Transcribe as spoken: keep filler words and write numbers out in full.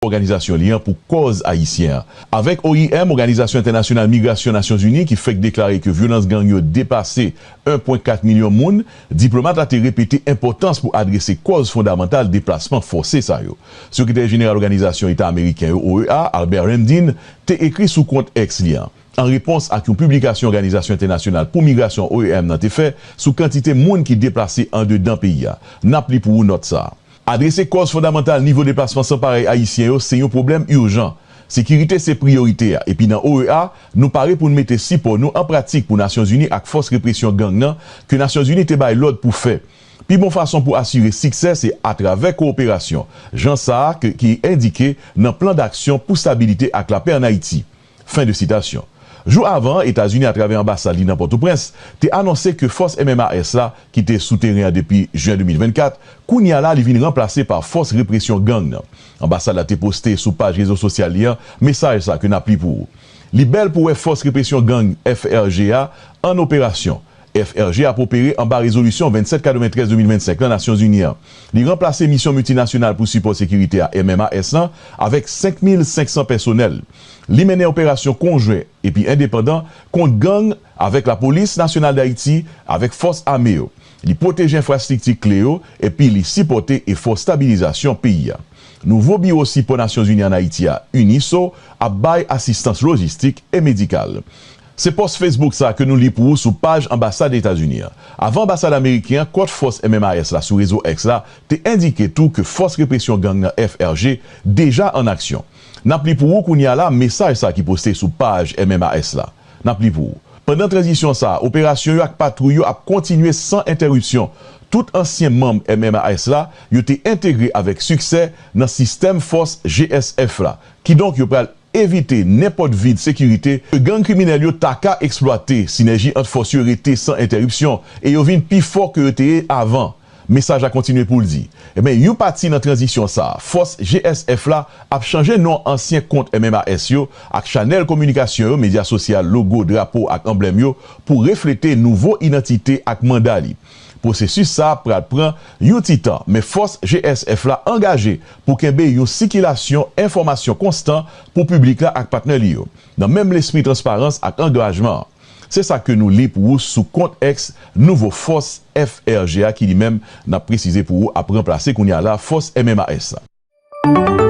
òganizasyon li an pou kòz ayisyen an. Avèk O I M, Òganizasyon Entènasyonal Migrasyon Nasyonzini, ki fèk deklare ke vyolans gang yo deplase en pwen kat milyon moun, diplomat la te repete enpòtans pou adrese kòz fondamantal deplasman fòse sa yo. Sekretè Jeneral Òganizasyon Eta Ameriken yo, O E A, Albert Ramdin, te ekri sou kont X li an, an repons ak yon piblikasyon Òganizasyon Entènasyonal pou Migrasyon, O I M, nan te fè sou kantite moun ki deplase andedan peyi a. N ap li pou ou nòt sa a. Adrese kòz fondamantal nivo deplasman san parèy ayisyen yo se yon pwoblèm ijan. Sekirite se priyorite a, epi nan O E A, nou pare pou n mete sipò nou an pratik pou Nasyonzini ak fòs represyon gang nan ke Nasyonzini te bay lòd pou fè. Pi bon fason pou asire siksè se atravè kowoperasyon, jan sa a ke, ki endike nan Plan Daksyon pou Stabilite ak Lapè ann Ayiti. Fen de sitasyon. Jou avan an, Etazini, atravè anbasad li nan Pòtoprens, te anonse ke fòs M M A S la, ki te sou teren an depi jen de mil vennkat, kounye a la, li vin ranplase pa fòs represyon gang nan. Anbasad la te poste sou paj rezo sosyal li an mesaj sa ke n ap li pou ou. Li bèl pou wè fòs represyon gang F R G a an operasyon. F R G ap opere anba rezolisyon vennsèt katreventrèz de mil vennsenk lan Nasyonzini an. Li ranplase Misyon Miltinasyonal pou Sipò Sekirite a, M M A S lan, avèk senk mil senk san pèsonèl. Li mennen operasyon konjwen epi endepandan kont gang avèk Lapolis Nasyonal d Ayiti, avèk fòs ame yo. Li pwoteje enfrastrikti kle yo epi li sipòte efò stabilizasyon peyi a. Nouvo Biwo Sipò Nasyonzini ann Ayiti a, UNISO, ap bay asistans lojistik e medikal. Se pòs Facebook sa a ke nou li pou ou sou paj anbasad Etazini an. Avan anbasad ameriken an, kòt fòs M M A S la sou rezo X la te endike tou ke fòs represyon gang nan F R G deja ann aksyon. N ap li pou ou kounye a la mesaj sa a ki poste sou paj M M A S la. N ap li pou ou. Pandan tranzisyon sa a, operasyon yo ak patwouy yo ap kontinye san entèripsyon. Tout ansyen manm M M A S la, yo te entegre avèk siksè nan sistèm fòs G S F la. Kidonk, yo pral evite nenpòt vid sekirite ke gang kriminèl yo ta ka eksplwate. Sinèji ant fòs yo rete san entèripsyon e yo vin pi fò ke yo te ye avan. Mesaj la kontinye pou l di, ebyen, yon pati nan tranzisyon sa a, fòs G S F la ap chanje non ansyen kont M M A S yo ak chanèl kominikasyon yo, medya sosyal, logo, drapo ak anblèm yo pou reflete nouvo idantite ak manda li. Pwosesis sa a pral pran yon ti tan, men fòs G S F la angaje pou kenbe yon sikilasyon enfòmasyon konstan pou piblik la ak patnè li yo, nan menm lespri transparans ak angajman an. Se sa ke nou li pou ou sou kont X nouvo fòs F R G a ki li menm, n ap presize pou ou, ap ranplase kounye a la fòs M M A S la.